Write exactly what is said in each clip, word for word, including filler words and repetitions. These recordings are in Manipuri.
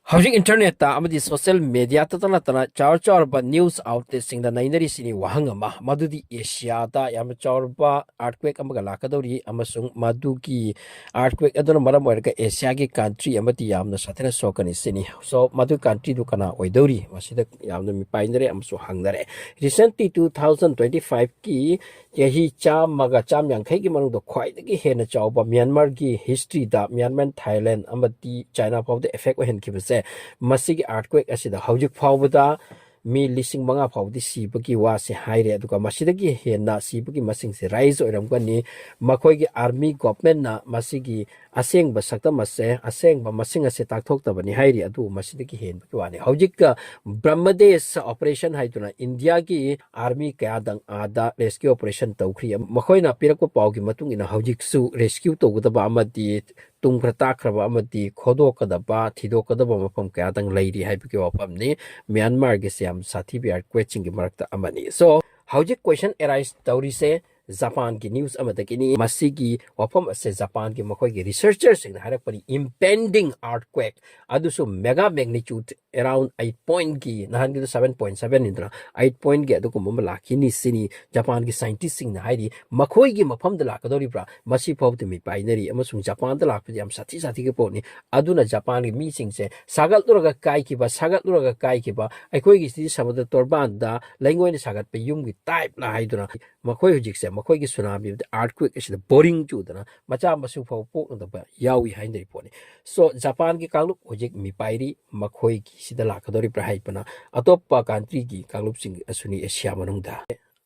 ꯍꯧꯖꯤꯛ ꯏꯟꯇꯔꯅꯦꯠꯇ ꯑꯃꯗꯤ ꯁꯣꯁꯤꯌꯦꯜ ꯃꯦꯗꯤꯌꯥꯗꯇ ꯅꯠꯇꯅ ꯆꯥꯎꯔ ꯆꯥꯎꯔꯕ ꯅ꯭ꯌꯨꯁ ꯑꯥꯎꯠꯂꯦꯠꯁꯤꯡꯗ ꯅꯩꯅꯔꯤꯁꯤꯅꯤ ꯋꯥꯍꯪ ꯑꯃ, ꯃꯗꯨꯗꯤ ꯑꯦꯁꯤꯌꯥꯗ ꯌꯥꯝꯅ ꯆꯥꯎꯔꯕ ꯑꯥꯔꯊꯀ꯭ꯋꯦꯛ ꯑꯃꯒ ꯂꯥꯛꯀꯗꯧꯔꯤ ꯑꯃꯁꯨꯡ ꯃꯗꯨꯒꯤ ꯑꯥꯔꯊꯀ꯭ꯋꯦꯛ ꯑꯗꯨꯅ ꯃꯔꯝ ꯑꯣꯏꯔꯒ ꯑꯦꯁꯤꯌꯥꯒꯤ ꯀꯟꯇ꯭ꯔꯤ ꯑꯃꯗꯤ ꯌꯥꯝꯅ ꯁꯥꯊꯤꯅ ꯁꯣꯛꯀꯅꯤ ꯁꯤꯅꯤ꯫ So, ꯃꯗꯨꯒꯤ ꯀꯟꯇ꯭ꯔꯤꯗꯨ ꯀꯅꯥ ꯑꯣꯏꯗꯧꯔꯤ? ꯃꯁꯤꯗ ꯌꯥꯝꯅ ꯃꯤꯄꯥꯏꯅꯔꯦ ꯑꯃꯁꯨꯡ ꯍꯪꯅꯔꯦ꯫ Recently two thousand twenty five ꯀꯤ ꯆꯍꯤ ꯆꯥꯝꯃꯒ ꯆꯥꯝ ꯌꯥꯡꯈꯩꯒꯤ ꯃꯅꯨꯡꯗ ꯈ꯭ꯋꯥꯏꯗꯒꯤ ꯍꯦꯟꯅ ꯆꯥꯎꯕ ꯃ꯭ꯌꯥꯟꯃꯥꯔꯒꯤ ꯍꯤꯁꯇ꯭ꯔꯤꯗ ꯃ꯭ꯌꯥꯟꯃꯥꯔ, ꯊꯥꯏꯂꯦꯟ ꯑꯃꯗꯤ ꯆꯥꯏꯅꯥ ꯐꯥꯎꯕꯗ ꯑꯦꯐꯦꯛ ꯑꯣꯏꯍꯟꯈꯤꯕꯁꯦ, ꯃꯁꯤꯒꯤ ꯑꯥꯔꯊꯀ꯭ꯋꯦꯛ ꯑꯁꯤꯗ ꯍꯧꯖꯤꯛ ꯐꯥꯎꯕꯗ ꯃꯤ ꯂꯤꯁꯤꯡ ꯃꯉꯥ ꯐꯥꯎꯕꯗꯤ ꯁꯤꯕꯒꯤ ꯋꯥꯁꯦ ꯍꯥꯏꯔꯦ꯫ ꯑꯗꯨꯒ ꯃꯁꯤꯗꯒꯤ ꯍꯦꯟꯅ ꯁꯤꯕꯒꯤ ꯃꯁꯤꯡꯁꯦ ꯔꯥꯏꯖ ꯑꯣꯏꯔꯝꯒꯅꯤ꯫ ꯃꯈꯣꯏꯒꯤ ꯑꯥꯔꯃꯤ ꯒꯣꯚꯔꯟꯃꯦꯟꯠꯅ ꯃꯁꯤꯒꯤ ꯑꯁꯦꯡꯕ ꯁꯛꯇꯝ ꯑꯁꯦ, ꯑꯁꯦꯡꯕ ꯃꯁꯤꯡ ꯑꯁꯦ ꯇꯥꯛꯊꯣꯛꯇꯕꯅꯤ ꯍꯥꯏꯔꯤ, ꯑꯗꯨꯕꯨ ꯃꯁꯤꯗꯒꯤ ꯍꯦꯟꯕꯒꯤ ꯋꯥꯅꯤ꯫ ꯍꯧꯖꯤꯛꯇ ꯕ꯭ꯔꯍꯃꯗꯦꯁ ꯑꯣꯄꯔꯦꯁꯟ ꯍꯥꯏꯗꯨꯅ ꯏꯟꯗꯤꯌꯥꯒꯤ ꯑꯥꯔꯃꯤ ꯀꯌꯥꯗꯪ ꯑꯥꯗ ꯔꯦꯁꯀ꯭ꯌꯨ ꯑꯣꯄꯔꯦꯁꯟ ꯇꯧꯈ꯭ꯔꯤ꯫ ꯃꯈꯣꯏꯅ ꯄꯤꯔꯛꯄ ꯄꯥꯎꯒꯤ ꯃꯇꯨꯡ ꯏꯟꯅ ꯍꯧꯖꯤꯛꯁꯨ ꯔꯦꯁꯀ꯭ꯌꯨ ꯇꯧꯒꯗꯕ ꯑꯃꯗꯤ ꯇꯨꯝꯈ꯭ꯔ ꯇꯥꯈ꯭ꯔꯕ ꯑꯃꯗꯤ ꯈꯣꯗꯣꯛꯀꯗꯕ, ꯊꯤꯗꯣꯛꯀꯗꯕ ꯃꯐꯝ ꯀꯌꯥꯗꯪ ꯂꯩꯔꯤ ꯍꯥꯏꯕꯒꯤ ꯋꯥꯐꯝꯅꯤ꯫ ꯃ꯭ꯌꯥꯟꯃꯥꯔꯒꯤꯁꯦ ꯌꯥꯝ ꯁꯥꯊꯤꯕ ꯑꯥꯔꯊꯀ꯭ꯋꯦꯛꯁꯤꯡꯒꯤ ꯃꯔꯛꯇ ꯑꯃꯅꯤ꯫ So, ꯍꯧꯖꯤꯛ ꯀꯣꯏꯁꯟ ꯑꯦꯔꯥꯏꯖ ꯇꯧꯔꯤꯁꯦ ꯖꯄꯥꯟꯒꯤ ꯅ꯭ꯌꯨꯁ ꯑꯃꯗꯒꯤꯅꯤ꯫ ꯃꯁꯤꯒꯤ ꯋꯥꯐꯝ ꯑꯁꯦ ꯖꯄꯥꯟꯒꯤ ꯃꯈꯣꯏꯒꯤ ꯔꯤꯁꯔꯆꯔꯁꯤꯡꯅ ꯍꯥꯏꯔꯛꯄꯅꯤ, impending earthquake, ꯑꯗꯨꯁꯨ mega magnitude around eight pointꯀꯤ, ꯅꯍꯥꯟꯒꯤꯗꯨ seven point seven ꯅꯤꯗꯅ, eight pointꯀꯤ ꯑꯗꯨꯒꯨꯝꯕ ꯑꯃ ꯂꯥꯛꯈꯤꯅꯤ ꯁꯤꯅꯤ ꯖꯄꯥꯟꯒꯤ ꯁꯥꯏꯟꯇꯤꯁꯁꯤꯡꯅ ꯍꯥꯏꯔꯤ꯫ ꯃꯈꯣꯏꯒꯤ ꯃꯐꯝꯗ ꯂꯥꯛꯀꯗꯧꯔꯤꯕ꯭ꯔꯥ? ꯃꯁꯤ ꯐꯥꯎꯕꯗꯤ ꯃꯤꯄꯥꯏꯅꯔꯤ, ꯑꯃꯁꯨꯡ ꯖꯄꯥꯟꯗ ꯂꯥꯛꯄꯗꯤ ꯌꯥꯝ ꯁꯥꯊꯤ ꯁꯥꯊꯤꯒꯤ ꯄꯣꯠꯅꯤ꯫ ꯑꯗꯨꯅ ꯖꯄꯥꯟꯒꯤ ꯃꯤꯁꯤꯡꯁꯦ ꯁꯥꯒꯠꯂꯨꯔꯒ ꯀꯥꯏꯈꯤꯕ, ꯁꯥꯒꯠꯂꯨꯔꯒ ꯀꯥꯏꯈꯤꯕ, ꯑꯩꯈꯣꯏꯒꯤꯁꯤꯗꯤ ꯁꯃꯨꯗ꯭ꯔ ꯇꯣꯔꯕꯥꯟꯗ ꯂꯩꯉꯣꯏꯅ ꯁꯥꯒꯠꯄ ꯌꯨꯝꯒꯤ ꯇꯥꯏꯞꯅ ꯍꯥꯏꯗꯨꯅ ꯃꯈꯣꯏ ꯍꯧꯖꯤꯛꯁꯦ ꯃꯈꯣꯏꯒꯤ ꯁꯨꯅꯥꯃꯤ ꯑꯃꯗꯤ ꯑꯥꯔꯊꯀ꯭ꯋꯦꯛ ꯑꯁꯤꯗ ꯕꯣꯔꯤꯡ ꯆꯨꯗꯅ ꯃꯆꯥ ꯃꯁꯨ ꯐꯥꯎꯕ ꯄꯣꯛꯅꯗꯕ ꯌꯥꯎꯏ ꯍꯥꯏꯅꯔꯤ ꯄꯣꯠꯅꯤ꯫ So, ꯖꯄꯥꯟꯒꯤ ꯀꯥꯡꯂꯨꯞ ꯍꯧꯖꯤꯛ ꯃꯤꯄꯥꯏꯔꯤ, ꯃꯈꯣꯏꯒꯤ ꯁꯤꯗ ꯂꯥꯛꯀꯗꯧꯔꯤꯕ꯭ꯔꯥ ꯍꯥꯏꯕꯅ ꯑꯇꯣꯞꯄ ꯀꯟꯇ꯭ꯔꯤꯒꯤ ꯀꯥꯡꯂꯨꯞꯁꯤꯡ ꯑꯁꯨꯅꯤ ꯑꯦꯁꯤꯌꯥ ꯃꯅꯨꯡꯗ꯫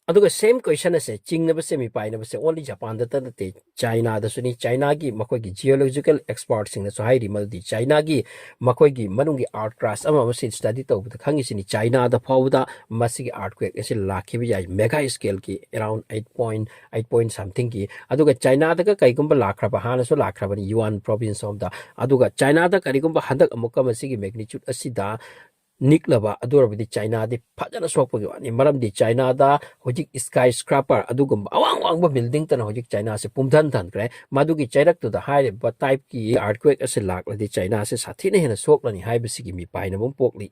ꯑꯗꯨꯒ same question ꯑꯁꯦ, ꯆꯤꯡꯅꯕꯁꯦ, ꯃꯤꯄꯥꯏꯅꯕꯁꯦ only ꯖꯄꯥꯟꯗꯇ ꯅꯠꯇꯦ, ꯆꯥꯏꯅꯥꯗꯁꯨꯅꯤ꯫ ꯆꯥꯏꯅꯥꯒꯤ ꯃꯈꯣꯏꯒꯤ geological expertꯁꯤꯡꯅꯁꯨ ꯍꯥꯏꯔꯤ, ꯃꯗꯨꯗꯤ ꯆꯥꯏꯅꯥꯒꯤ ꯃꯈꯣꯏꯒꯤ ꯃꯅꯨꯡꯒꯤ earth crust ꯑꯃ ꯑꯃꯁꯤ study ꯇꯧꯕꯗ ꯈꯪꯉꯤꯁꯤꯅꯤ, ꯆꯥꯏꯅꯥꯗ ꯐꯥꯎꯕꯗ ꯃꯁꯤꯒꯤ earthquake ꯑꯁꯤ ꯂꯥꯛꯈꯤꯕ ꯌꯥꯏ, mega scaleꯒꯤ around eight point eight point somethingꯒꯤ꯫ ꯑꯗꯨꯒ ꯆꯥꯏꯅꯥꯗꯒ ꯀꯩꯒꯨꯝꯕ ꯂꯥꯛꯈ꯭ꯔꯕ, ꯍꯥꯟꯅꯁꯨ ꯂꯥꯛꯈ꯭ꯔꯕꯅꯤ ꯌꯨꯋꯥꯟ ꯄ꯭ꯔꯣꯚꯤꯟꯁ ꯔꯣꯝꯗ, ꯑꯗꯨꯒ ꯆꯥꯏꯅꯥꯗ ꯀꯔꯤꯒꯨꯝꯕ ꯍꯟꯗꯛ ꯑꯃꯨꯛꯀ ꯃꯁꯤꯒꯤ magnitude ꯑꯁꯤꯗ ꯅꯤꯛꯂꯕ, ꯑꯗꯨ ꯑꯣꯏꯔꯕꯗꯤ ꯆꯥꯏꯅꯥꯗꯤ ꯐꯖꯅ ꯁꯣꯛꯄꯒꯤ ꯋꯥꯅꯤ꯫ ꯃꯔꯝꯗꯤ ꯆꯥꯏꯅꯥꯗ ꯍꯧꯖꯤꯛ skyscraper ꯑꯗꯨꯒꯨꯝꯕ ꯑꯋꯥꯡ ꯋꯥꯡꯕ building ꯇꯅ ꯍꯧꯖꯤꯛ ꯆꯥꯏꯅꯥꯁꯦ ꯄꯨꯝꯊꯍꯟ ꯊꯟꯈ꯭ꯔꯦ꯫ ꯃꯗꯨꯒꯤ ꯆꯩꯔꯛꯇꯨꯗ ꯍꯥꯏꯔꯤꯕ type ꯀꯤ earthquake ꯑꯁꯤ ꯂꯥꯛꯂꯗꯤ ꯆꯥꯏꯅꯥꯁꯦ ꯁꯥꯊꯤꯅ ꯍꯦꯟꯅ ꯁꯣꯛꯂꯅꯤ ꯍꯥꯏꯕꯁꯤꯒꯤ ꯃꯤꯄꯥꯏꯅꯕ ꯑꯃ ꯄꯣꯛꯂꯤ꯫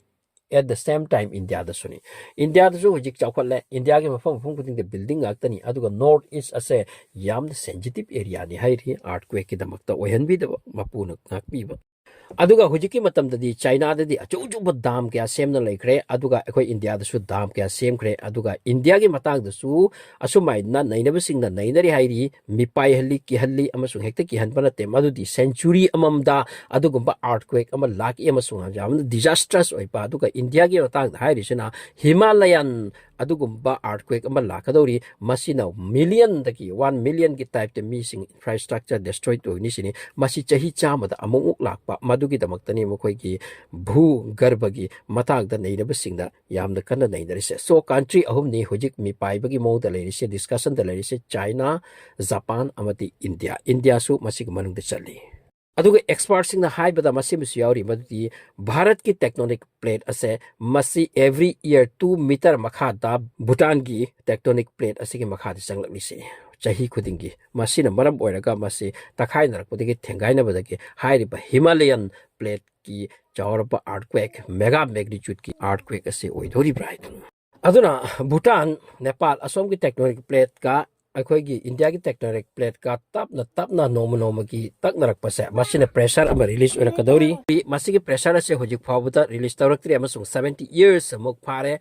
At the same time, ꯏꯟꯗꯤꯌꯥꯗꯁꯨꯅꯤ꯫ ꯏꯟꯗꯤꯌꯥꯗꯁꯨ ꯍꯧꯖꯤꯛ ꯆꯥꯎꯈꯠꯂꯦ꯫ ꯏꯟꯗꯤꯌꯥꯒꯤ ꯃꯐꯝ ꯃꯐꯝ ꯈꯨꯗꯤꯡꯗ building ꯉꯥꯛꯇꯅꯤ꯫ ꯑꯗꯨꯒ North East ꯑꯁꯦ ꯌꯥꯝꯅ sensitive area ꯅꯤ ꯍꯥꯏꯔꯤ earthquake ꯀꯤꯗꯃꯛꯇ, ꯑꯣꯏꯍꯟꯕꯤꯗꯕ ꯃꯄꯨꯅ ꯉꯥꯛꯄꯤꯕ꯫ ꯑꯗꯨꯒ ꯍꯧꯖꯤꯛꯀꯤ ꯃꯇꯝꯗꯗꯤ ꯆꯥꯏꯅꯥꯗꯗꯤ ꯑꯆꯧ ꯑꯆꯧꯕ dam ꯀꯌꯥ ꯁꯦꯝꯅ ꯂꯩꯈ꯭ꯔꯦ꯫ ꯑꯗꯨꯒ ꯑꯩꯈꯣꯏ ꯏꯟꯗꯤꯌꯥꯗꯁꯨ dam ꯀꯌꯥ ꯁꯦꯝꯈ꯭ꯔꯦ꯫ ꯑꯗꯨꯒ ꯏꯟꯗꯤꯌꯥꯒꯤ ꯃꯇꯥꯡꯗꯁꯨ ꯑꯁꯨꯃꯥꯏꯅ ꯅꯩꯅꯕꯁꯤꯡꯅ ꯅꯩꯅꯔꯤ ꯍꯥꯏꯔꯤ, ꯃꯤꯄꯥꯏꯍꯜꯂꯤ, ꯀꯤꯍꯜꯂꯤ, ꯑꯃꯁꯨꯡ ꯍꯦꯛꯇ ꯀꯤꯍꯟꯕ ꯅꯠꯇꯦ, ꯃꯗꯨꯗꯤ century ꯑꯃꯃꯝꯗ ꯑꯗꯨꯒꯨꯝꯕ earthquake ꯑꯃ ꯂꯥꯛꯏ ꯑꯃꯁꯨꯡ ꯌꯥꯝꯅ disastrous ꯑꯣꯏꯕ꯫ ꯑꯗꯨꯒ ꯏꯟꯗꯤꯌꯥꯒꯤ ꯃꯇꯥꯡꯗ ꯍꯥꯏꯔꯤꯁꯤꯅ Himalayan ꯑꯗꯨꯒꯨꯝꯕ earthquake ꯑꯃ ꯂꯥꯛꯀꯗꯧꯔꯤ꯫ ꯃꯁꯤꯅ million ꯗꯒꯤ, one million ꯒꯤ type ꯇ ꯃꯤꯁꯤꯡ, infrastructure destroy ꯇꯧꯒꯅꯤ ꯁꯤꯅꯤ꯫ ꯃꯁꯤ ꯆꯍꯤ ꯆꯥꯝꯃꯗ ꯑꯃꯨꯛꯃꯨꯛ ꯂꯥꯛꯄ, ꯃꯗꯨꯒꯤꯗꯃꯛꯇꯅꯤ ꯃꯈꯣꯏꯒꯤ ꯚꯨꯒꯔꯚꯒꯤ ꯃꯇꯥꯡꯗ ꯅꯩꯅꯕꯁꯤꯡꯅ ꯌꯥꯝꯅ ꯀꯟꯅ ꯅꯩꯅꯔꯤꯁꯦ꯫ So country ꯑꯍꯨꯝꯅꯤ ꯍꯧꯖꯤꯛ ꯃꯤꯄꯥꯏꯕꯒꯤ ꯃꯑꯣꯡꯗ ꯂꯩꯔꯤꯁꯦ, discussion ꯗ ꯂꯩꯔꯤꯁꯦ, ꯆꯥꯏꯅꯥ, ꯖꯄꯥꯟ ꯑꯃꯗꯤ ꯏꯟꯗꯤꯌꯥ꯫ ꯏꯟꯗꯤꯌꯥꯁꯨ ꯃꯁꯤꯒꯤ ꯃꯅꯨꯡꯗ ꯆꯜꯂꯤ꯫ ꯑꯗꯨꯒ expert ꯁꯤꯡꯅ ꯍꯥꯏꯕꯗ ꯃꯁꯤꯃꯁꯨ ꯌꯥꯎꯔꯤ, ꯃꯗꯨꯗꯤ ꯚꯥꯔꯠꯀꯤ tectonic plate ꯑꯁꯦ ꯃꯁꯤ every year two meter ꯃꯈꯥꯗ ꯚꯨꯇꯥꯟꯒꯤ tectonic plate ꯑꯁꯤꯒꯤ ꯃꯈꯥꯗ ꯆꯪꯂꯛꯂꯤꯁꯤ ꯆꯍꯤ ꯈꯨꯗꯤꯡꯒꯤ꯫ ꯃꯁꯤꯅ ꯃꯔꯝ ꯑꯣꯏꯔꯒ ꯃꯁꯤ ꯇꯛꯈꯥꯏꯅꯔꯛꯄꯗꯒꯤ, ꯊꯦꯡꯒꯥꯏꯅꯕꯗꯒꯤ ꯍꯥꯏꯔꯤꯕ Himalayan plate ꯀꯤ ꯆꯥꯎꯔꯕ earthquake mega magnitude ꯀꯤ earthquake ꯑꯁꯤ ꯑꯣꯏꯗꯧꯔꯤꯕ꯭ꯔꯥ ꯍꯥꯏꯗꯨꯅ꯫ ꯑꯗꯨꯅ ꯚꯨꯇꯥꯟ, ꯅꯦꯄꯥꯜ ꯑꯁꯣꯝꯒꯤ tectonic plate ꯀ ꯑꯩꯈꯣꯏꯒꯤ ꯏꯟꯗꯤꯌꯥꯒꯤ tectonic plate ꯀ ꯇꯞꯅ ꯇꯞꯅ ꯅꯣꯡꯃ ꯅꯣꯡꯃꯒꯤ ꯇꯛꯅꯔꯛꯄꯁꯦ, ꯃꯁꯤꯅ pressure ꯑꯃ release ꯑꯣꯏꯔꯛꯀꯗꯧꯔꯤ꯫ ꯃꯁꯤꯒꯤ pressure ꯑꯁꯦ ꯍꯧꯖꯤꯛ ꯐꯥꯎꯕꯗ release ꯇꯧꯔꯛꯇ꯭ꯔꯤ ꯑꯃꯁꯨꯡ seventy years ꯑꯃꯨꯛ ꯐꯥꯔꯦ꯫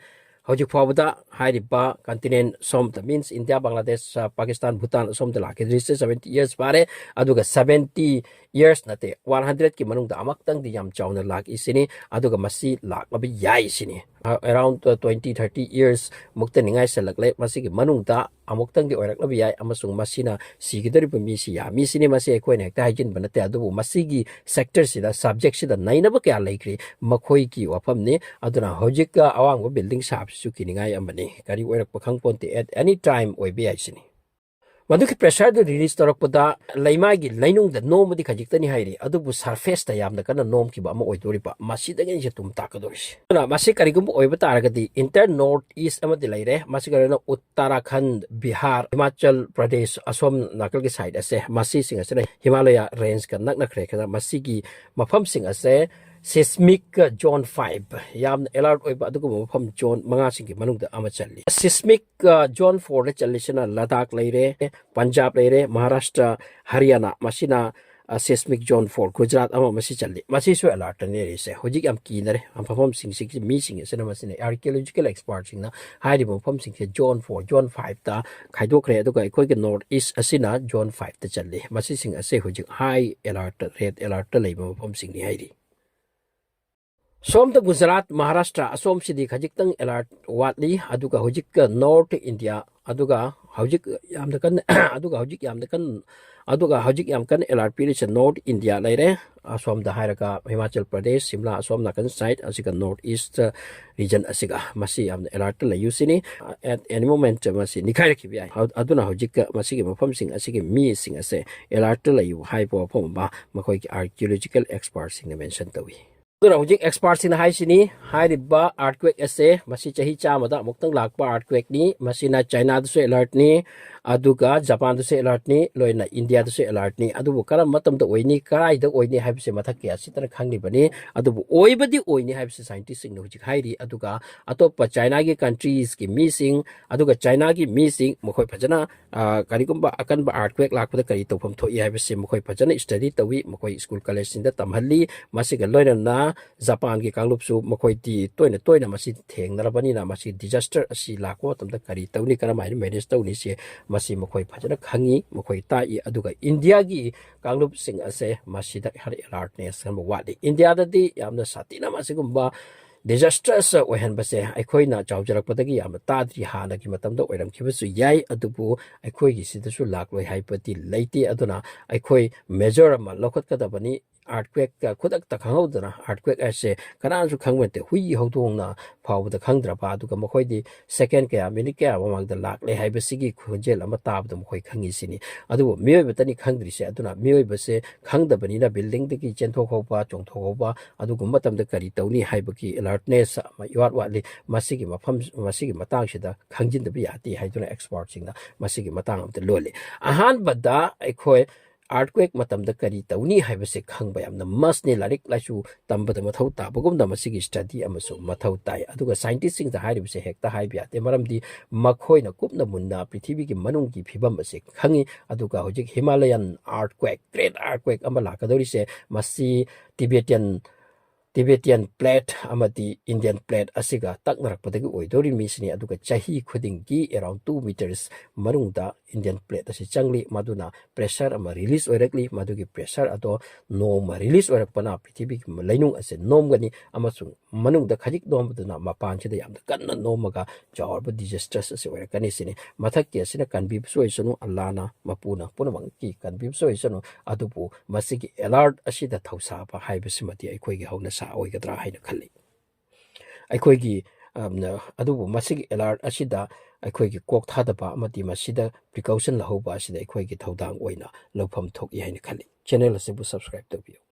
ꯍꯧꯖꯤꯛ ꯐꯥꯎꯕꯗ ꯍꯥꯏꯔꯤꯕ continent ꯁꯣꯝꯗ, means ꯏꯟꯗꯤꯌꯥ, ꯕꯪꯒ꯭ꯂꯥꯗꯦꯁ, ꯄꯥꯀꯤꯁꯇꯥꯟ, ꯚꯨꯇꯥꯟ ꯑꯁꯣꯝꯗ ꯂꯥꯛꯈꯤꯗ꯭ꯔꯤꯁꯦ seventy years ꯐꯥꯔꯦ꯫ ꯑꯗꯨꯒ seventy years ꯅꯠꯇꯦ, one hundred ꯀꯤ ꯃꯅꯨꯡꯗ ꯑꯃꯨꯛꯇꯪꯗꯤ ꯌꯥꯝ ꯆꯥꯎꯅ ꯂꯥꯛꯏꯁꯤꯅꯤ꯫ ꯑꯗꯨꯒ ꯃꯁꯤ ꯂꯥꯛꯂꯕ ꯌꯥꯏ ꯁꯤꯅꯤ꯫ Around twenty thirty years ꯃꯨꯛꯇꯅꯤ ꯉꯥꯏꯁꯜꯂꯛꯂꯦ꯫ ꯃꯁꯤꯒꯤ ꯃꯅꯨꯡꯗ ꯑꯃꯨꯛꯇꯪꯗꯤ ꯑꯣꯏꯔꯛꯂꯕ ꯌꯥꯏ, ꯑꯃꯁꯨꯡ ꯃꯁꯤꯅ ꯁꯤꯒꯗꯧꯔꯤꯕ ꯃꯤꯁꯤ ꯌꯥꯝꯃꯤ ꯁꯤꯅꯤ꯫ ꯃꯁꯤ ꯑꯩꯈꯣꯏꯅ ꯍꯦꯛꯇ ꯍꯥꯏꯖꯤꯟꯕ ꯅꯠꯇꯦ, ꯑꯗꯨꯕꯨ ꯃꯁꯤꯒꯤ sector ꯁꯤꯗ, subject ꯁꯤꯗ ꯅꯩꯅꯕ ꯀꯌꯥ ꯂꯩꯈ꯭ꯔꯤ, ꯃꯈꯣꯏꯒꯤ ꯋꯥꯐꯝꯅꯤ꯫ ꯑꯗꯨꯅ ꯍꯧꯖꯤꯛ ꯑꯋꯥꯡꯕ building ꯁꯥꯕꯁꯤꯁꯨ ꯀꯤꯅꯤꯡꯉꯥꯏ ꯑꯃꯅꯤ꯫ ꯀꯔꯤ ꯑꯣꯏꯔꯛꯄ ꯈꯪꯄꯣꯟꯇꯦ, at any time ꯑꯣꯏꯕ ꯌꯥꯏ ꯁꯤꯅꯤ꯫ ꯃꯗꯨꯒꯤ ꯄ꯭ꯔꯦꯁꯔꯗꯨ ꯔꯤꯂꯤꯁ ꯇꯧꯔꯛꯄꯗ ꯂꯩꯃꯥꯏꯒꯤ ꯂꯩꯅꯨꯡꯗ ꯅꯣꯝꯕꯗꯤ ꯈꯖꯤꯛꯇꯅꯤ ꯍꯥꯏꯔꯤ, ꯑꯗꯨꯕꯨ ꯁꯔꯐꯦꯁꯇ ꯌꯥꯝꯅ ꯀꯟꯅ ꯅꯣꯝꯈꯤꯕ ꯑꯃ ꯑꯣꯏꯗꯣꯔꯤꯕ, ꯃꯁꯤꯗꯒꯤꯅꯤꯁꯦ ꯇꯨꯝ ꯇꯥꯛꯀꯗꯣꯔꯤꯁꯦ꯫ ꯑꯗꯨꯅ ꯃꯁꯤ ꯀꯔꯤꯒꯨꯝꯕ ꯑꯣꯏꯕ ꯇꯥꯔꯒꯗꯤ, ꯏꯟꯇꯔ ꯅꯣꯔꯠ ꯏꯁ ꯑꯃꯗꯤ ꯂꯩꯔꯦ, ꯃꯁꯤꯒ ꯂꯣꯏꯅꯅ ꯎꯠꯇꯔꯥꯈꯟꯗ, ꯕꯤꯍꯥꯔ, ꯍꯤꯃꯥꯆꯜ ꯄ꯭ꯔꯗꯦꯁ, ꯑꯁꯣꯝ ꯅꯥꯀꯜꯒꯤ ꯁꯥꯏꯠ ꯑꯁꯦ, ꯃꯁꯤꯁꯤꯡ ꯑꯁꯤꯅ ꯍꯤꯃꯥꯂꯌꯥ ꯔꯦꯟꯖꯀ ꯅꯛꯅꯈ꯭ꯔꯦ꯫ ꯈꯔ ꯃꯁꯤꯒꯤ ꯃꯐꯝꯁꯤꯡ ꯑꯁꯦ ꯁꯤꯁꯃꯤꯛ ꯖꯣꯟ ꯐꯥꯏꯚ, ꯌꯥꯝꯅ ꯑꯦꯂꯔꯠ ꯑꯣꯏꯕ ꯑꯗꯨꯒꯨꯝꯕ ꯃꯐꯝ ꯖꯣꯟ ꯃꯉꯥꯁꯤꯡꯒꯤ ꯃꯅꯨꯡꯗ ꯑꯃ ꯆꯜꯂꯤ꯫ ꯁꯤꯁꯃꯤꯛ ꯖꯣꯟ ꯐꯣꯔꯗ ꯆꯜꯂꯤꯁꯤꯅ ꯂꯗꯥꯈ ꯂꯩꯔꯦ, ꯄꯟꯖꯥꯕ ꯂꯩꯔꯦ, ꯃꯍꯥꯔꯥꯁꯇ꯭ꯔ, ꯍꯔꯤꯌꯥꯅꯥ, ꯃꯁꯤꯅ ꯁꯤꯁꯃꯤꯛ ꯖꯣꯟ ꯐꯣꯔ, ꯒꯨꯖꯔꯥꯠ ꯑꯃ ꯃꯁꯤ ꯆꯜꯂꯤ꯫ ꯃꯁꯤꯁꯨ ꯑꯦꯂꯔꯠꯇ ꯂꯩꯔꯤꯁꯦ꯫ ꯍꯧꯖꯤꯛ ꯌꯥꯝ ꯀꯤꯅꯔꯦ ꯃꯐꯝꯁꯤꯡꯁꯤꯒꯤ ꯃꯤꯁꯤꯡ ꯑꯁꯤꯅ꯫ ꯃꯁꯤꯅ ꯑꯥꯔꯀꯤꯑꯣꯂꯣꯖꯤꯀꯦꯜ ꯑꯦꯛꯁꯄꯥꯔꯠꯁꯤꯡꯅ ꯍꯥꯏꯔꯤꯕ ꯃꯐꯝꯁꯤꯡꯁꯦ ꯖꯣꯟ ꯐꯣꯔ, ꯖꯣꯟ ꯐꯥꯏꯚꯇ ꯈꯥꯏꯗꯣꯛꯈ꯭ꯔꯦ, ꯑꯗꯨꯒ ꯑꯩꯈꯣꯏꯒꯤ ꯅꯣꯔꯠ ꯏꯁ ꯑꯁꯤꯅ ꯖꯣꯟ ꯐꯥꯏꯚꯇ ꯆꯜꯂꯤ꯫ ꯃꯁꯤꯁꯤꯡ ꯑꯁꯦ ꯍꯧꯖꯤꯛ ꯍꯥꯏ ꯑꯦꯂꯔꯠꯇ, ꯔꯦꯗ ꯑꯦꯂꯔꯠꯇ ꯂꯩꯕ ꯃꯐꯝꯁꯤꯡꯅꯤ ꯍꯥꯏꯔꯤ꯫ ꯁꯣꯝꯗ ꯒꯨꯖꯔꯥꯠ, ꯃꯍꯥꯔꯥꯁꯇ꯭ꯔ ꯑꯁꯣꯝꯁꯤꯗꯤ ꯈꯖꯤꯛꯇꯪ ꯑꯦꯂꯔꯠ ꯋꯥꯠꯂꯤ, ꯑꯗꯨꯒ ꯍꯧꯖꯤꯛ ꯅꯣꯔꯠ ꯏꯟꯗꯤꯌꯥ, ꯑꯗꯨꯒ ꯍꯧꯖꯤꯛ ꯌꯥꯝꯅ ꯀꯟꯅ ꯑꯗꯨꯒ ꯍꯧꯖꯤꯛ ꯌꯥꯝꯅ ꯀꯟꯅ ꯑꯗꯨꯒ ꯍꯧꯖꯤꯛ ꯌꯥꯝ ꯀꯟꯅ ꯑꯦꯂꯔꯠ ꯄꯤꯔꯤꯁꯦ ꯅꯣꯔꯠ ꯏꯟꯗꯤꯌꯥ ꯂꯩꯔꯦ꯫ ꯑꯁꯣꯝꯗ ꯍꯥꯏꯔꯒ ꯍꯤꯃꯥꯆꯜ ꯄ꯭ꯔꯗꯦꯁ, ꯁꯤꯝꯂꯥ, ꯑꯁꯣꯝ ꯅꯥꯀꯟ ꯁꯥꯏꯠ ꯑꯁꯤꯒ ꯅꯣꯔꯠ ꯏꯁ ꯔꯤꯖꯟ ꯑꯁꯤꯒ, ꯃꯁꯤ ꯌꯥꯝꯅ ꯑꯦꯂꯔꯠꯇ ꯂꯩꯌꯨ ꯁꯤꯅꯤ꯫ At any moment ꯃꯁꯤ ꯅꯤꯈꯥꯏꯔꯛꯈꯤꯕ ꯌꯥꯏ꯫ ꯍꯧ-, ꯑꯗꯨꯅ ꯍꯧꯖꯤꯛ ꯃꯁꯤꯒꯤ ꯃꯐꯝꯁꯤꯡ ꯑꯁꯤꯒꯤ ꯃꯤꯁꯤꯡ ꯑꯁꯦ ꯑꯦꯂꯔꯠꯇ ꯂꯩꯌꯨ ꯍꯥꯏꯕ ꯋꯥꯐꯝ ꯑꯃ ꯃꯈꯣꯏꯒꯤ ꯑꯥꯔꯀꯤꯑꯣꯂꯣꯖꯤꯀꯦꯜ ꯑꯦꯛꯁꯄꯥꯔꯠꯁꯤꯡꯅ ꯃꯦꯟꯁꯟ ꯇꯧꯏ꯫ ꯑꯗꯨꯅ ꯍꯧꯖꯤꯛ ꯑꯦꯛꯁꯄꯥꯔꯠꯁꯤꯡꯅ ꯍꯥꯏꯁꯤꯅꯤ, ꯍꯥꯏꯔꯤꯕ ꯑꯥꯔꯠꯀ꯭ꯋꯦꯛ ꯑꯁꯦ ꯃꯁꯤ ꯆꯍꯤ ꯆꯥꯝꯃꯗ ꯑꯃꯨꯛꯇꯪ ꯂꯥꯛꯄ ꯑꯥꯔꯠꯀ꯭ꯋꯦꯛꯅꯤ꯫ ꯃꯁꯤꯅ ꯆꯥꯏꯅꯥꯗꯁꯨ ꯑꯦꯂꯔꯠꯅꯤ, ꯑꯗꯨꯒ ꯖꯄꯥꯟꯗꯁꯨ ꯑꯦꯂꯔꯠꯅꯤ, ꯂꯣꯏꯅ ꯏꯟꯗꯤꯌꯥꯗꯁꯨ ꯑꯦꯂꯔꯠꯅꯤ꯫ ꯑꯗꯨꯕꯨ ꯀꯔꯝꯕ ꯃꯇꯝꯗ ꯑꯣꯏꯅꯤ, ꯀꯗꯥꯏꯗ ꯑꯣꯏꯅꯤ ꯍꯥꯏꯕꯁꯦ ꯃꯊꯛꯀꯤ ꯑꯁꯤꯗꯅ ꯈꯪꯂꯤꯕꯅꯤ꯫ ꯑꯗꯨꯕꯨ ꯑꯣꯏꯕꯗꯤ ꯑꯣꯏꯅꯤ ꯍꯥꯏꯕꯁꯤ ꯁꯥꯏꯟꯇꯤꯁꯁꯤꯡꯅ ꯍꯧꯖꯤꯛ ꯍꯥꯏꯔꯤ꯫ ꯑꯗꯨꯒ ꯑꯇꯣꯞꯄ ꯆꯥꯏꯅꯥꯒꯤ ꯀꯟꯇ꯭ꯔꯤꯁꯀꯤ ꯃꯤꯁꯤꯡ, ꯑꯗꯨꯒ ꯆꯥꯏꯅꯥꯒꯤ ꯃꯤꯁꯤꯡ ꯃꯈꯣꯏ ꯐꯖꯅ, ꯑ, ꯀꯔꯤꯒꯨꯝꯕ ꯑꯀꯟꯕ ꯑꯥꯔꯠꯀ꯭ꯋꯦꯛ ꯂꯥꯛꯄꯗ ꯀꯔꯤ ꯇꯧꯐꯝ ꯊꯣꯛꯏ ꯍꯥꯏꯕꯁꯤ ꯃꯈꯣꯏ ꯐꯖꯅ ꯁ꯭ꯇꯗꯤ ꯇꯧꯏ꯫ ꯃꯈꯣꯏ ꯁ꯭ꯀꯨꯜ ꯀꯣꯂꯦꯖꯁꯤꯡꯗ ꯇꯝꯍꯜꯂꯤ꯫ ꯃꯁꯤꯒ ꯂꯣꯏꯅꯅ ꯖꯄꯥꯟꯒꯤ ꯀꯥꯡꯂꯨꯞꯁꯨ ꯃꯈꯣꯏꯗꯤ ꯇꯣꯏꯅ ꯇꯣꯏꯅ ꯃꯁꯤ ꯊꯦꯡꯅꯔꯕꯅꯤꯅ, ꯃꯁꯤ ꯗꯤꯖꯥꯁꯇꯔ ꯑꯁꯤ ꯂꯥꯛꯄ ꯃꯇꯝꯗ ꯀꯔꯤ ꯇꯧꯅꯤ, ꯀꯔꯝꯍꯥꯏꯅ ꯃꯦꯅꯦꯖ ꯇꯧꯅꯤ, ꯁꯤ ꯃꯁꯤ ꯃꯈꯣꯏ ꯐꯖꯅ ꯈꯪꯉꯤ, ꯃꯈꯣꯏ ꯇꯥꯛꯏ꯫ ꯑꯗꯨꯒ ꯏꯟꯗꯤꯌꯥꯒꯤ ꯀꯥꯡꯂꯨꯞꯁꯤꯡ ꯑꯁꯦ ꯃꯁꯤꯗ ꯈꯔ ꯑꯦꯂꯔꯠꯅꯦꯁ ꯈꯟꯕ ꯋꯥꯠꯂꯤ꯫ ꯏꯟꯗꯤꯌꯥꯗꯗꯤ ꯌꯥꯝꯅ ꯁꯥꯊꯤꯅ ꯃꯁꯤꯒꯨꯝꯕ ꯗꯤꯖꯥꯁꯇꯔꯁ ꯑꯣꯏꯍꯟꯕꯁꯦ ꯑꯩꯈꯣꯏꯅ ꯆꯥꯎꯖꯔꯛꯄꯗꯒꯤ ꯌꯥꯝꯅ ꯇꯥꯗ꯭ꯔꯤ꯫ ꯍꯥꯟꯅꯒꯤ ꯃꯇꯝꯗ ꯑꯣꯏꯔꯝꯈꯤꯕꯁꯨ ꯌꯥꯏ, ꯑꯗꯨꯕꯨ ꯑꯩꯈꯣꯏꯒꯤ ꯁꯤꯗꯁꯨ ꯂꯥꯛꯂꯣꯏ ꯍꯥꯏꯕꯗꯤ ꯂꯩꯇꯦ꯫ ꯑꯗꯨꯅ ꯑꯩꯈꯣꯏ ꯃꯦꯖꯔ ꯑꯃ ꯂꯧꯈꯠꯀꯗꯕꯅꯤ꯫ ꯑꯥꯔꯠꯀ꯭ꯋꯦꯛꯇ ꯈꯨꯗꯛꯇ ꯈꯪꯍꯧꯗꯅ, ꯑꯥꯔꯠꯀ꯭ꯋꯦꯛ ꯍꯥꯏꯁꯦ ꯀꯅꯥꯅꯁꯨ ꯈꯪꯕ ꯅꯠꯇꯦ, ꯍꯨꯏ ꯍꯧꯗꯣꯡꯅ ꯐꯥꯎꯕꯗ ꯈꯪꯗ꯭ꯔꯕ, ꯑꯗꯨꯒ ꯃꯈꯣꯏꯗꯤ ꯁꯦꯀꯦꯟ ꯀꯌꯥ, ꯃꯤꯅꯤꯠ ꯀꯌꯥ ꯃꯃꯥꯡꯗ ꯂꯥꯛꯂꯦ ꯍꯥꯏꯕꯁꯤꯒꯤ ꯈꯣꯟꯖꯦꯜ ꯑꯃ ꯇꯥꯕꯗ ꯃꯈꯣꯏ ꯈꯪꯉꯤꯁꯤꯅꯤ꯫ ꯑꯗꯨꯕꯨ ꯃꯤꯑꯣꯏꯕꯇꯅꯤ ꯈꯪꯗ꯭ꯔꯤꯁꯦ꯫ ꯑꯗꯨꯅ ꯃꯤꯑꯣꯏꯕꯁꯦ ꯈꯪꯗꯕꯅꯤꯅ buildingꯗꯒꯤ ꯆꯦꯟꯊꯣꯛꯍꯧꯕ, ꯆꯣꯡꯊꯣꯛꯍꯧꯕ, ꯑꯗꯨꯒꯨꯝꯕ ꯃꯇꯝꯗ ꯀꯔꯤ ꯇꯧꯅꯤ ꯍꯥꯏꯕꯒꯤ alertness ꯑꯃ ꯏꯋꯥꯠ ꯋꯥꯠꯂꯤ꯫ ꯃꯁꯤꯒꯤ ꯃꯐꯝ, ꯃꯁꯤꯒꯤ ꯃꯇꯥꯡꯁꯤꯗ ꯈꯪꯖꯤꯟꯗꯕ ꯌꯥꯗꯦ ꯍꯥꯏꯗꯨꯅ expertꯁꯤꯡꯅ ꯃꯁꯤꯒꯤ ꯃꯇꯥꯡ ꯑꯃꯗ ꯂꯣꯜꯂꯤ꯫ ꯑꯍꯥꯟꯕꯗ ꯑꯩꯈꯣꯏ earthquake ꯃꯇꯝꯗ ꯀꯔꯤ ꯇꯧꯅꯤ ꯍꯥꯏꯕꯁꯦ ꯈꯪꯕ ꯌꯥꯝꯅ mustꯅꯤ꯫ ꯂꯥꯏꯔꯤꯛ ꯂꯥꯏꯁꯨ ꯇꯝꯕꯗ ꯃꯊꯧ ꯇꯥꯕꯒꯨꯝꯅ ꯃꯁꯤꯒꯤ study ꯑꯃꯁꯨ ꯃꯊꯧ ꯇꯥꯏ꯫ ꯑꯗꯨꯒ scientistꯁꯤꯡꯗ ꯍꯥꯏꯔꯤꯕꯁꯦ ꯍꯦꯛꯇ ꯍꯥꯏꯕ ꯌꯥꯗꯦ, ꯃꯔꯝꯗꯤ ꯃꯈꯣꯏꯅ ꯀꯨꯞꯅ ꯃꯨꯟꯅ ꯄ꯭ꯔꯤꯊꯤꯕꯤꯒꯤ ꯃꯅꯨꯡꯒꯤ ꯐꯤꯕꯝ ꯑꯁꯤ ꯈꯪꯉꯤ꯫ ꯑꯗꯨꯒ ꯍꯧꯖꯤꯛ Himalayan earthquake, great earthquake ꯑꯃ ꯂꯥꯛꯀꯗꯧꯔꯤꯁꯦ, ꯃꯁꯤ Tibetan Tibetan plate ꯑꯃꯗꯤ Indian plate ꯑꯁꯤꯒ ꯇꯛꯅꯔꯛꯄꯗꯒꯤ ꯑꯣꯏꯗꯧꯔꯤꯕ ꯃꯤꯁꯤꯅꯤ꯫ ꯑꯗꯨꯒ ꯆꯍꯤ ꯈꯨꯗꯤꯡꯒꯤ around two meters ꯃꯅꯨꯡꯗ Indian plate ꯑꯁꯤ ꯆꯪꯂꯤ, ꯃꯗꯨꯅ pressure ꯑꯃ release ꯑꯣꯏꯔꯛꯂꯤ꯫ ꯃꯗꯨꯒꯤ pressure ꯑꯗꯣ ꯅꯣꯡꯃ release ꯑꯣꯏꯔꯛꯄꯅ ꯄ꯭ꯔꯤꯊꯤꯕꯤꯒꯤ ꯂꯩꯅꯨꯡ ꯑꯁꯤ ꯅꯣꯝꯒꯅꯤ, ꯑꯃꯁꯨꯡ ꯃꯅꯨꯡꯗ ꯈꯖꯤꯛ ꯅꯣꯝꯕꯗꯨꯅ ꯃꯄꯥꯟꯁꯤꯗ ꯌꯥꯝꯅ ꯀꯟꯅ ꯅꯣꯝꯃꯒ ꯆꯥꯎꯔꯕ disastrous ꯑꯁꯤ ꯑꯣꯏꯔꯛꯀꯅꯤ ꯁꯤꯅꯤ꯫ ꯃꯊꯛꯀꯤ ꯑꯁꯤꯅ ꯀꯟꯕꯤꯕꯁꯨ ꯑꯣꯏꯁꯅꯨ, ꯑꯜꯂꯥꯅ ꯃꯄꯨꯅ ꯄꯨꯝꯅꯃꯛꯀꯤ ꯀꯟꯕꯤꯕꯁꯨ ꯑꯣꯏꯁꯅꯨ, ꯑꯗꯨꯕꯨ ꯃꯁꯤꯒꯤ alert ꯑꯁꯤꯗ ꯊꯧꯁꯥꯕ ꯍꯥꯏꯕꯁꯤꯃꯗꯤ ꯑꯩꯈꯣꯏꯒꯤ ꯍꯧꯅꯁꯥ ꯑꯣꯏꯒꯗ꯭ꯔꯥ ꯍꯥꯏꯅ ꯈꯜꯂꯤ꯫ ꯑꯩꯈꯣꯏꯒꯤ, ꯑꯝ, ꯑꯗꯨꯕꯨ ꯃꯁꯤꯒꯤ alert ꯑꯁꯤꯗ ꯑꯩꯈꯣꯏꯒꯤ ꯀꯣꯛ ꯊꯥꯗꯕ ꯑꯃꯗꯤ ꯃꯁꯤꯗ precaution ꯂꯧꯍꯧꯕ ꯑꯁꯤꯗ ꯑꯩꯈꯣꯏꯒꯤ ꯊꯧꯗꯥꯡ ꯑꯣꯏꯅ ꯂꯧꯐꯝ ꯊꯣꯛꯏ ꯍꯥꯏꯅ ꯈꯜꯂꯤ꯫ Channel ꯑꯁꯤꯕꯨ subscribe ꯇꯧꯕꯤꯌꯨ꯫